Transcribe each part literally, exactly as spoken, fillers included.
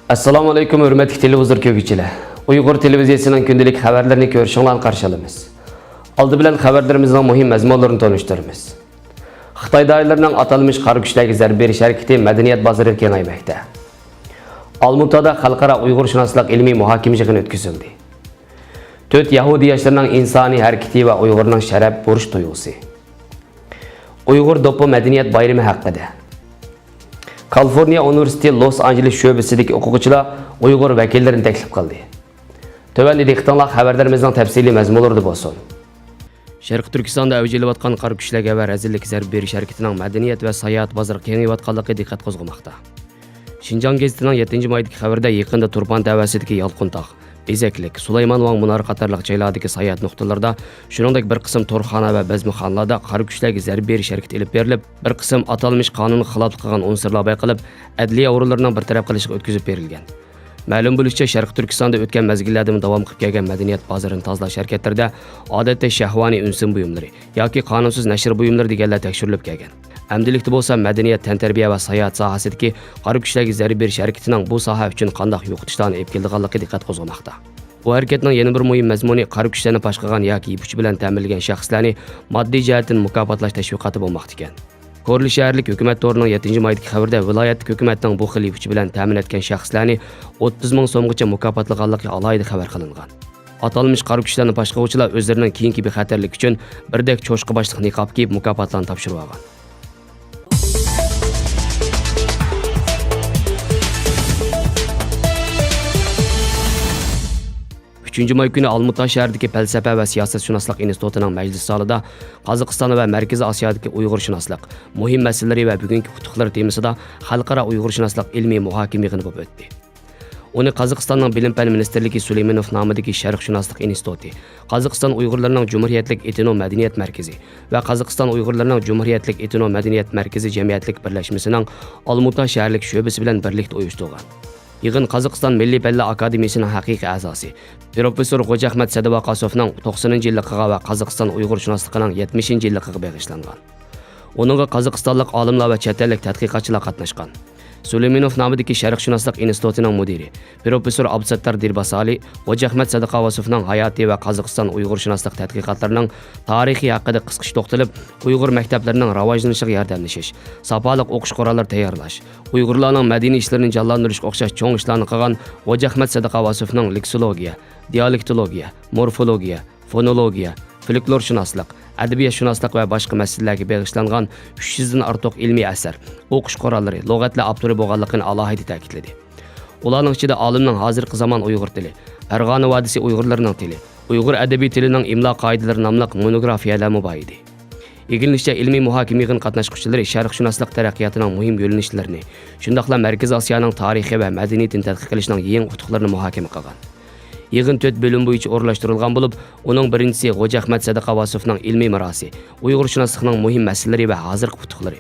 ئەسسالامۇ ئەلەيكۇم، ھۆرمەتلىك تېلېۋىزور كۆرگۈچىلەر. ئۇيغۇر تېلېۋىزىيەسىنىڭ كۈندىلىك خەۋەرلىرىنى كۆرۈشۈڭلارنى قارشى ئالىمىز. ئالدى بىلەن خەۋەرلىرىمىزنىڭ مۇھىم مەزمۇنلىرىنى تونۇشتۇرىمىز. خىتاي دائىرىلىرىنىڭ ئاتالمىش قارا كۈچلەرگە زەربە بېرىش ھەرىكىتى مەدەنىيەت بازىرىغا كېڭەيمەكتە. ئالمۇتادا خەلقئارا ئۇيغۇرشۇناسلىق ئىلمىي مۇھاكىمە يىغىنى ئۆتكۈزۈلدى. تۆت يەھۇدىي ياشلىرىنىڭ ئىنسانىي ھەرىكىتى ۋە ئۇيغۇرنىڭ شەرەپ، بۇرچ تۇيغۇسى. ئۇيغۇر دوپپا مەدەنىيەت بايرىمى ھەققىدە. كالىفورنىيە ئۇنىۋېرسىتېتى لوس ئانژېلېس شۆبىسىدىكى ئوقۇغۇچىلار ئۇيغۇر ۋەكىللىرىنى تەكلىپ قىلدى. تۆۋەندە دىققىتىڭلار خەۋەرلىرىمىزنىڭ تەپسىلىي مەزمۇنلىرىدا بولسۇن. شەرقىي تۈركىستاندا ئەۋج ئېلىۋاتقان قارا كۈچلەرگە ۋە رەزىللىككە زەربە بېرىش ھەرىكىتىنىڭ مەدەنىيەت ۋە ساياھەت بازىرىغا كېڭىيىۋاتقانلىقى دىققەت قوزغىماقتا. شىنجاڭ گېزىتىنىڭ يەتتىنچى مايدىكى خەۋىرىدە يېقىندا تۇرپان تەۋەسىدىكى يالقۇنتاغ، بېزەكلىك، سۇلايمان ۋاڭ مۇنارى قاتارلىق جايلاردىكى ساياھەت نۇقتىلىرىدا، شۇنىڭدەك بىر قىسىم تورخانا ۋە بەزمىخانىلاردا قارا كۈچلەرگە زەربە بېرىش ھەرىكىتى ئېلىپ بېرىلىپ، بىر قىسىم ئاتالمىش قانۇنغا خىلاپلىق قىلغان ئۇنسۇرلار بايقىلىپ، ئەدلىيە ئورۇنلىرىنىڭ بىر تەرەپ قىلىشىغا ئۆتكۈزۈپ بېرىلگەن. مەلۇم بولۇشىچە، شەرقىي تۈركىستاندا ئۆتكەن مەزگىللەردىمۇ داۋام قىلىپ كەلگەن مەدەنىيەت بازىرىنى تازىلاش ھەرىكەتلىرىدە، ئادەتتە شەھۋانىي ئۈن-سىن بۇيۇملىرى ياكى قانۇنسىز نەشر بۇيۇملىرى دېگەنلەر تەكشۈرۈلۈپ كەلگەن. ئەمدىلىكتە بولسا مەدەنىيەت، تەنتەربىيە ۋە ساياھەت ساھەسىدىكى قارا كۈچلەرگە زەربە بېرىش ھەرىكىتىنىڭ بۇ ساھە ئۈچۈن قانداق يوقىتىشلارنى ئېلىپ كېلىدىغانلىقى دىققەت قوزغىماقتا. بۇ ھەرىكەتنىڭ يەنە بىر مۇھىم مەزمۇنى قارا كۈچلەرنى پاش قىلغان ياكى يىپ ئۇچى بىلەن تەمىنلىگەن شەخسلەرنى ماددىي جەھەتتىن مۇكاپاتلاش تەشۋىقاتى بولماقتا ئىكەن. كورلا شەھەرلىك ھۆكۈمەت تورىنىڭ يەتتىنچى مايدىكى خەۋىرىدە، ۋىلايەتتىكى ھۆكۈمەتنىڭ بۇ خىل يىپ ئۇچى بىلەن تەمىن ئەتكەن شەخسلەرنى ئوتتۇز مىڭ سومغىچە مۇكاپاتلىغانلىقى ئالاھىدە خەۋەر قىلىنغان. ئاتالمىش قارا كۈچلەرنى پاش قىلغۇچىلار ئۆزلىرىنىڭ كېيىنكى بىخەتەرلىك ئۈچۈن بىردەك چوشقا باشلىق نىقاب كىيىپ مۇكاپاتلارنى تاپشۇرۇۋالغان. ئۈچىنچى ماي كۈنى ئالمۇتا شەھىرىدىكى پەلسەپە ۋە سىياسەتشۇناسلىق ئىنستىتۇتىنىڭ مەجلىس زالىدا قازاقىستان ۋە مەركىزىي ئاسىيادىكى ئۇيغۇرشۇناسلىق مۇھىم مەسىلىلىرى ۋە بۈگۈنكى ئۇتۇقلىرى تېمىسىدا خەلقئارا ئۇيغۇرشۇناسلىق ئىلمىي مۇھاكىمە يىغىنى بولۇپ ئۆتتى. ئۇنى قازاقىستاننىڭ بىلىم پەن مىنىستىرلىكى سۇلېيمانوف نامىدىكى شەرقشۇناسلىق ئىنستىتۇتى، قازاقىستان ئۇيغۇرلىرىنىڭ جۇمھۇرىيەتلىك ئېتنو مەدەنىيەت مەركىزى ۋە قازاقىستان ئۇيغۇرلىرىنىڭ جۇمھۇرىيەتلىك ئېتنو مەدەنىيەت مەركىزى جەمئىيەتلىك بىرلەشمىسىنىڭ ئالمۇتا شەھەرلىك شۆبىسى بىلەن بىرلىكتە ئۇيۇشتۇرغان. يىغىن قازاقىستان مىللىي پەنلەر ئاكادېمىيىسىنىڭ ھەقىقىي ئەزاسى، پروفېسسور غوجىئەخمەت سەدىۋاقاسوفنىڭ توقسىنىنچى يىللىقىغا ۋە قازاقىستان ئۇيغۇرشۇناسلىقىنىڭ يەتمىشىنچى يىللىقىغا بېغىشلانغان. ئۇنىڭغا قازاقىستانلىق ئالىملار ۋە چەت ئەللىك تەتقىقاتچىلار قاتناشقان. سۇلېيمانوف نامىدىكى شەرقشۇناسلىق ئىنستىتۇتىنىڭ مۇدىرى، پروفېسسور ئابدۇساتتار دىرباسالى غوجىئەخمەت سەدىقاۋاسوفنىڭ ھاياتى ۋە قازاقىستان ئۇيغۇرشۇناسلىق تەتقىقاتلىرىنىڭ تارىخى ھەققىدە قىسقىچە توختىلىپ، ئۇيغۇر مەكتەپلىرىنىڭ راۋاجلىنىشىغا ياردەملىشىش، ساپالىق ئوقۇش قوراللىرى تەييارلاش، ئۇيغۇرلارنىڭ مەدەنىي ئىشلىرىنى جانلاندۇرۇشقا ئوخشاش چوڭ ئىشلارنى قىلغان غوجىئەخمەت سەدىقاۋاسوفنىڭ لېكسولوگىيە، دىئالېكتولوگىيە، مورفولوگىيە، فونولوگىيە، فولكلورشۇناسلىق، ئەدەبىياتشۇناسلىق ۋە باشقا مەسىلىلەرگە بېغىشلانغان ئۈچ يۈزدىن ئارتۇق ئىلمىي ئەسەر، ئوقۇش قوراللىرى، لۇغەتلەر ئاپتورى بولغانلىقىنى ئالاھىدە تەكىتلىدى. ئۇلارنىڭ ئىچىدە ئالىمنىڭ ھازىرقى زامان ئۇيغۇر تىلى، پەرغانە ۋادىسى ئۇيغۇرلىرىنىڭ تىلى، ئۇيغۇر ئەدەبىي تىلىنىڭ ئىملا قائىدىلىرى ناملىق مونوگرافىيەلەرمۇ بار ئىدى. ئىگىلىنىشىچە، ئىلمىي مۇھاكىمە يىغىن قاتناشقۇچىلىرى شەرقشۇناسلىق تەرەققىياتىنىڭ مۇھىم يۆنىلىشلىرىنى، شۇنداقلا مەركىزىي ئاسىيانىڭ تارىخى ۋە مەدەنىيىتىنى تەتقىق قىلىشنىڭ يېڭى ئۇتۇقلىرىنى مۇھاكىمە قىلغان. يىغىن تۆت بۆلۈم بويىچە ئورۇنلاشتۇرۇلغان بولۇپ، ئۇنىڭ بىرىنچىسى غوجىئەخمەت سەدىقاۋاسوفنىڭ ئىلمىي مىراسى، ئۇيغۇرشۇناسلىقنىڭ مۇھىم مەسىلىلىرى ۋە ھازىرقى ئۇتۇقلىرى.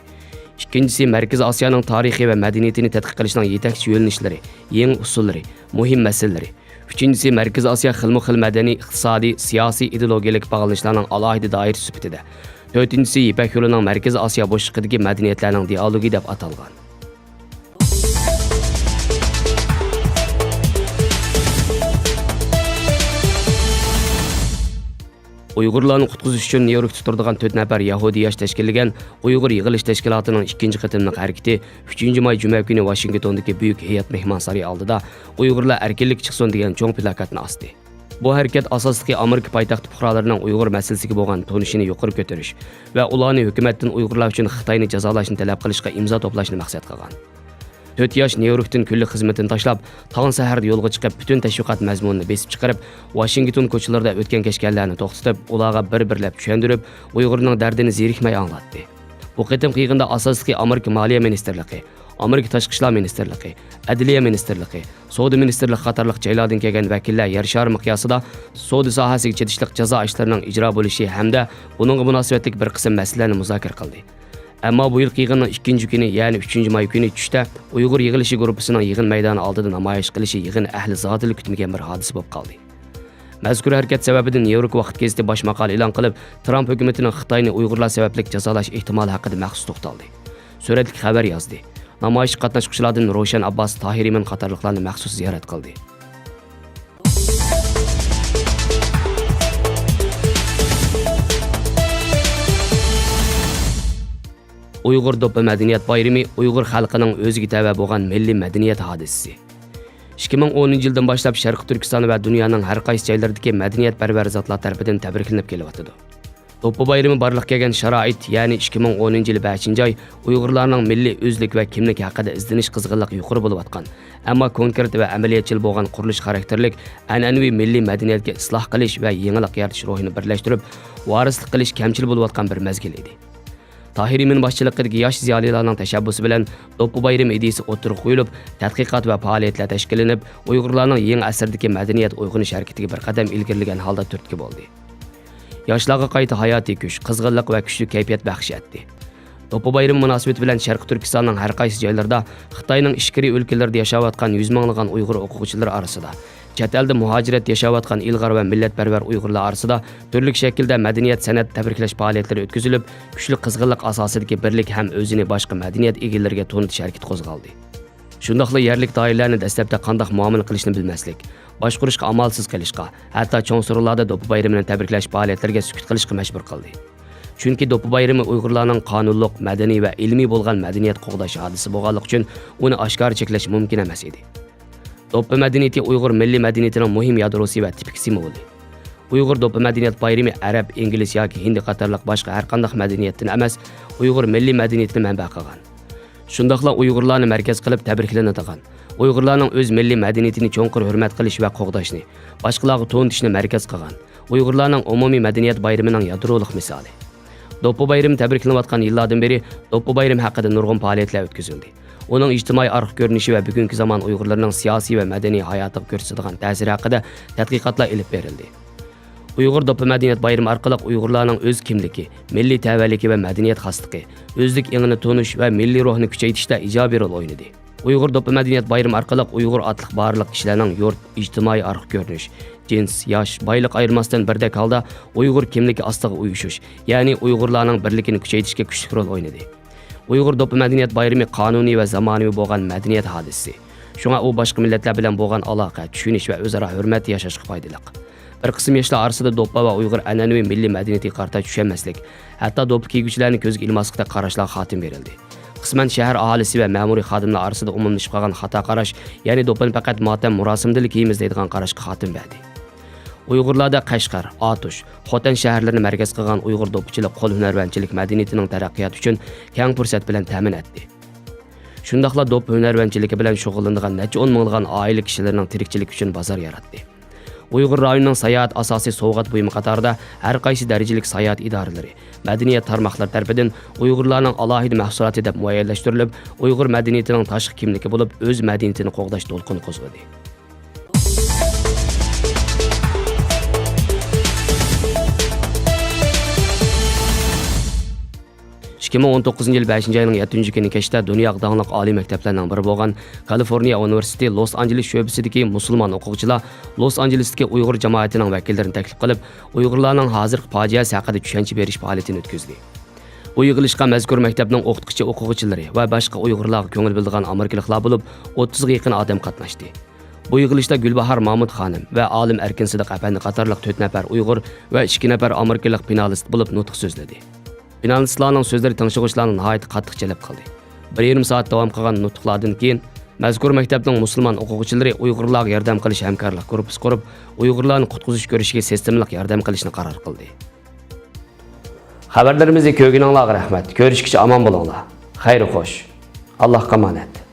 ئىككىنچىسى مەركىزىي ئاسىيانىڭ تارىخى ۋە مەدەنىيىتىنى تەتقىق قىلىشنىڭ يېتەكچى يۆنىلىشلىرى، يېڭى ئۇسۇللىرى، مۇھىم مەسىلىلىرى. ئۈچىنچىسى، مەركىزىي ئاسىيا خىلمۇ خىل مەدەنىي، ئىقتىسادىي، سىياسىي، ئىدېئولوگىيەلىك باغلىنىشلارنىڭ ئالاھىدە دائىرىسى سۈپىتىدە. تۆتىنچىسى، يىپەك يولىنىڭ مەركىزىي ئاسىيا بوشلۇقىدىكى مەدەنىيەتلەرنىڭ دىئالوگى دەپ ئاتالغان. ئۇيغۇرلارنى قۇتقۇزۇش ئۈچۈن نيۇ يوركتا تۇرىدىغان تۆت نەپەر يەھۇدىي ياش تەشكىللىگەن ئۇيغۇر يىغىلىش تەشكىلاتىنىڭ ئىككىنچى قېتىملىق ھەرىكىتى ئۈچىنچى ماي جۈمە كۈنى ۋاشىنگتوندىكى بۈيۈك ھېيت مېھمانسارىيى ئالدىدا ئۇيغۇرلار ئەركىنلىككە چىقسۇن دېگەن چوڭ پىلاكاتنى ئاستى. بۇ ھەرىكەت ئاساسلىقى ئامېرىكا پايتەختى پۇقرالىرىنىڭ ئۇيغۇر مەسىلىسىگە بولغان تونۇشىنى يۇقىرى كۆتۈرۈش ۋە ئۇلارنى ھۆكۈمەتتىن ئۇيغۇرلار ئۈچۈن خىتاينى جازالاشنى تەلەپ قىلىشقا ئىمزا توپلاشنى مەقسەت قىلغان. تۆت ياش نيۇ يوركتىن كۈنلۈك خىزمىتىنى تاشلاپ، تاڭ سەھەردە يولغا چىقىپ، پۈتۈن تەشۋىقات مەزمۇنىنى بېسىپ چىقىرىپ، ۋاشىنگتون كوچىلىرىدا ئۆتكەن كەچكەنلەرنى توختىتىپ، ئۇلارغا بىر-بىرلەپ چۈشەندۈرۈپ، ئۇيغۇرنىڭ دەردىنى زېرىكمەي ئاڭلاتتى. بۇ قېتىمقى يىغىندا ئاساسلىقى ئامېرىكا مالىيە مىنىستىرلىقى، ئامېرىكا تاشقى ئىشلار مىنىستىرلىقى، ئەدلىيە مىنىستىرلىقى، سودا مىنىستىرلىقى قاتارلىق جايلاردىن كەلگەن ۋەكىللەر يەر شارى مىقياسىدا سودا ساھەسىگە چېتىشلىق جازا ئىشلىرىنىڭ ئىجرا بولۇشى ھەمدە بۇنىڭغا مۇناسىۋەتلىك بىر قىسىم مەسىلىلەرنى مۇزاكىرە قىلدى. ئەمما بۇ يىلقى يىغىننىڭ ئىككىنچى كۈنى، يەنى ئۈچىنچى ماي كۈنى چۈشتە ئۇيغۇر يىغىلىشى گۇرۇپپىسىنىڭ يىغىن مەيدانى ئالدىدا نامايىش قىلىشى يىغىن ئەھلى زادىلا كۈتمىگەن بىر ھادىسە بولۇپ قالدى. مەزكۇر ھەرىكەت سەۋەبىدىن نيۇ يورك ۋاقىت گېزىتى باش ماقالە ئېلان قىلىپ، ترامپ ھۆكۈمىتىنىڭ خىتاينى ئۇيغۇرلار سەۋەبلىك جازالاش ئېھتىمالى ھەققىدە مەخسۇس توختالدى. سۈرەتلىك خەۋەر يازدى. نامايىشقا قاتناشقۇچىلاردىن روشەن ئابباس، تاھىر ئىمىن قاتارلىقلارنى مەخسۇس زىيارەت قىلدى. ئۇيغۇر دوپپا مەدەنىيەت بايرىمى ئۇيغۇر خەلقىنىڭ ئۆزىگە تەۋە بولغان مىللىي مەدەنىيەت ھادىسىسى. ئىككى مىڭ ئونىنچى يىلدىن باشلاپ شەرقىي تۈركىستان ۋە دۇنيانىڭ ھەر قايسى جايلىرىدىكى مەدەنىيەتپەرۋەر زاتلار تەرىپىدىن تەبرىكلىنىپ كېلىۋاتىدۇ. دوپپا بايرىمى بارلىققا كەلگەن شارائىت، يەنى ئىككى مىڭ ئونىنچى يىل بەشىنچى ئاي ئۇيغۇرلارنىڭ مىللىي ئۆزلۈك ۋە كىملىك ھەققىدە ئىزدىنىش قىزغىنلىقى يۇقىرى بولۇۋاتقان، ئەمما كونكرېت ۋە ئەمەلىيەتچىل بولغان قۇرۇلۇش خاراكتېرلىك ئەنئەنىۋى مىللىي مەدەنىيەتكە ئىسلاھ قىلىش ۋە يېڭىلىق يارىتىش روھىنى بىرلەشتۈرۈپ، ۋارىسلىق قىلىش كەمچىل بولۇۋاتقان بىر مەزگىل ئىدى. تاھىر ئىمىن باشچىلىقىدىكى ياش زىيالىيلارنىڭ تەشەببۇسى بىلەن دوپپا بايرىمى ئىدىيىسى ئوتتۇرىغا قويۇلۇپ، تەتقىقات ۋە پائالىيەتلەر تەشكىللىنىپ، ئۇيغۇرلارنىڭ يېڭى ئەسىردىكى مەدەنىيەت ئويغىنىش ھەرىكىتىگە بىر قەدەم ئىلگىرىلىگەن ھالدا تۈرتكە بولدى. ياشلارغا قايتا ھاياتىي كۈچ، قىزغىنلىق ۋە كۈچلۈك كەيپىيات بەخش ئەتتى. دوپپا بايرىمى مۇناسىۋىتى بىلەن شەرقىي تۈركىستاننىڭ ھەر قايسى جايلىرىدا، خىتاينىڭ ئىچكىرى ئۆلكىلىرىدە ياشاۋاتقان يۈز مىڭلىغان ئۇيغۇر ئوقۇغۇچىلىرى ئارىسىدا، چەت ئەلدە مۇھاجىرەت ياشاۋاتقان ئىلغار ۋە مىللەتپەرۋەر ئۇيغۇرلار ئارىسىدا تۈرلۈك شەكىلدە مەدەنىيەت، سەنئەت تەبرىكلەش پائالىيەتلىرى ئۆتكۈزۈلۈپ، كۈچلۈك قىزغىنلىق ئاساسىدىكى بىرلىك ھەم ئۆزىنى باشقا مەدەنىيەت ئىگىلىرىگە تونۇتۇش ھەرىكىتى قوزغالدى. شۇنداقلا يەرلىك دائىرىلەرنى دەسلەپتە قانداق مۇئامىلە قىلىشنى بىلمەسلىك، باشقۇرۇشقا ئامالسىز قېلىشقا، ھەتتا چوڭ سورۇنلاردا دوپپا بايرىمىنى تەبرىكلەش پائالىيەتلىرىگە سۈكۈت قىلىشقا مەجبۇر قىلدى. چۈنكى دوپپا بايرىمى ئۇيغۇرلارنىڭ قانۇنلۇق، مەدەنىي ۋە ئىلمىي بولغان مەدەنىيەت قوغداش ھادىسىسى بولغانلىقى ئۈچۈن ئۇنى ئاشكارا چەكلەش مۇمكىن ئەمەس ئىدى. دوپپا مەدەنىيىتى ئۇيغۇر مىللىي مەدەنىيىتىنىڭ مۇھىم يادروسى ۋە تىپىك سىمۋولى. ئۇيغۇر دوپپا مەدەنىيەت بايرىمى ئەرەب، ئىنگلىز ياكى ھىندى قاتارلىق باشقا ھەرقانداق مەدەنىيەتتىن ئەمەس، ئۇيغۇر مىللىي مەدەنىيىتىنى مەنبە قىلغان. شۇنداقلا ئۇيغۇرلارنى مەركەز قىلىپ تەبرىكلىنىدىغان، ئۇيغۇرلارنىڭ ئۆز مىللىي مەدەنىيىتىنى چوڭقۇر ھۆرمەت قىلىش ۋە قوغداشنى، باشقىلارغا تونۇتۇشنى مەركەز قىلغان، ئۇيغۇرلارنىڭ ئومۇمىي مەدەنىيەت بايرىمىنىڭ يادرولۇق مىسالى. دوپپا بايرىمى تەبرىكلىنىۋاتقان يىللاردىن بېرى دوپپا بايرىمى ھەققىدە نۇرغۇن پائالىيەتلەر ئۆتكۈزۈلدى. ئۇنىڭ ئىجتىمائىي ئارقا كۆرۈنۈشى ۋە بۈگۈنكى زامان ئۇيغۇرلىرىنىڭ سىياسىي ۋە مەدەنىي ھاياتىغا كۆرسىتىدىغان تەسىرى ھەققىدە تەتقىقاتلار ئېلىپ بېرىلدى. ئۇيغۇر دوپپا مەدەنىيەت بايرىمى ئارقىلىق ئۇيغۇرلارنىڭ ئۆز كىملىكى، مىللىي تەۋەلىكى ۋە مەدەنىيەت خاسلىقى، ئۆزلۈك ئېڭىنى تونۇش ۋە مىللىي روھنى كۈچەيتىشتە ئىجابىي رول ئوينىدى. ئۇيغۇر دوپپا مەدەنىيەت بايرىمى ئارقىلىق ئۇيغۇر ئاتلىق بارلىق كىشىلەرنىڭ يۇرت، ئىجتىمائىي ئارقا كۆرۈنۈش، جىنس، ياش، بايلىق ئايرىماستىن بىردەك ھالدا ئۇيغۇر كىملىكى ئاستىغا ئۇيۇشۇش، يەنى ئۇيغۇرلارنىڭ بىرلىكىنى كۈچەيتىشكە كۈچلۈك رول ئوينىدى. ئۇيغۇر دوپپا مەدەنىيەت بايرىمى قانۇنىي ۋە زامانىۋى بولغان مەدەنىيەت ھادىسىسى. شۇڭا ئۇ باشقا مىللەتلەر بىلەن بولغان ئالاقە، چۈشىنىش ۋە ئۆزئارا ھۆرمەت ياشاشقا پايدىلىق. بىر قىسىم ياشلار ئارىسىدا دوپپا ۋە ئۇيغۇر ئەنئەنىۋى مىللىي مەدەنىيىتىگە قارىتا چۈشەنمەسلىك، ھەتتا دوپپا كىيگۈچىلەرنى كۆزگە ئىلماسلىقتەك قاراشلارغا خاتىمە بېرىلدى. قىسمەن شەھەر ئاھالىسى ۋە مەمۇرىي خادىملار ئارىسىدا ئومۇملىشىپ قالغان خاتا قاراش، يەنى دوپپىنى پەقەت ماتەم مۇراسىمىدىلا كىيىمىز دەيدىغان قاراشقا خاتىمە بەردى. ئۇيغۇرلاردا قەشقەر، ئاتۇش، خوتەن شەھەرلىرىنى مەركەز قىلغان ئۇيغۇر دوپپىچىلىق قول ھۈنەرۋەنچىلىك مەدەنىيىتىنىڭ تەرەققىياتى ئۈچۈن كەڭ پۇرسەت بىلەن تەمىن ئەتتى. شۇنداقلا دوپپا ھۈنەرۋەنچىلىكى بىلەن شۇغۇللىنىدىغان نەچچە ئون مىڭلىغان ئائىلە كىشىلىرىنىڭ تىرىكچىلىكى ئۈچۈن بازار ياراتتى. ئۇيغۇر رايونىنىڭ ساياھەت ئاساسىي سوۋغات بۇيۇمى قاتارىدا ھەر قايسى دەرىجىلىك ساياھەت ئىدارىلىرى، مەدەنىيەت تارماقلىرى تەرىپىدىن ئۇيغۇرلارنىڭ ئالاھىدە مەھسۇلاتى دەپ مۇئەييەنلەشتۈرۈلۈپ، ئۇيغۇر مەدەنىيىتىنىڭ تاشقى كىملىكى بولۇپ، ئۆز مەدەنىيىتىنى قوغداش دولقۇنى قوزغىدى. ئىككى مىڭ ئون توققۇزىنچى يىل بەشىنچى ئاينىڭ يەتتىنچى كۈنى كەچتە دۇنياغا داڭلىق ئالىي مەكتەپلەرنىڭ بىرى بولغان كالىفورنىيە ئۇنىۋېرسىتېتى لوس ئانژېلېس شۆبىسىدىكى مۇسۇلمان ئوقۇغۇچىلار لوس ئانژېلېستىكى ئۇيغۇر جامائىتىنىڭ ۋەكىللىرىنى تەكلىپ قىلىپ، ئۇيغۇرلارنىڭ ھازىرقى پاجىئەسى ھەققىدە چۈشەنچە بېرىش پائالىيىتىنى ئۆتكۈزدى. بۇ يىغىلىشقا مەزكۇر مەكتەپنىڭ ئوقۇتقۇچى ئوقۇغۇچىلىرى ۋە باشقا ئۇيغۇرلارغا كۆڭۈل بۆلىدىغان ئامېرىكىلىقلار بولۇپ، ئوتتۇزغا يېقىن ئادەم قاتناشتى. بۇ يىغىلىشتا گۈلباھار مامۇت خانىم ۋە ئالىم ئەركىن سىدىق ئەپەندى قاتارلىق تۆت نەپەر ئۇيغۇر ۋە ئىككى نەپەر ئامېرىكىلىق فىنالىست بولۇپ نۇتۇق سۆزلىدى. فىنالىستلارنىڭ سۆزلىرى تىڭشىغۇچىلارنى ناھايىتى قاتتىق جەلپ قىلدى. بىر يېرىم سائەت داۋام قىلغان نۇتۇقلاردىن كېيىن، مەزكۇر مەكتەپنىڭ مۇسۇلمان ئوقۇغۇچىلىرى ئۇيغۇرلارغا ياردەم قىلىش ھەمكارلىق گۇرۇپپىسى قۇرۇپ، ئۇيغۇرلارنى قۇتقۇزۇش كۈرىشىگە سىستېمىلىق ياردەم قىلىشنى قارار قىلدى. خەۋەرلىرىمىزنى كۆرگىنىڭلارغا رەھمەت. كۆرۈشكىچە ئامان بولۇڭلار. خەير خوش. ئاللاھقا ئامانەت.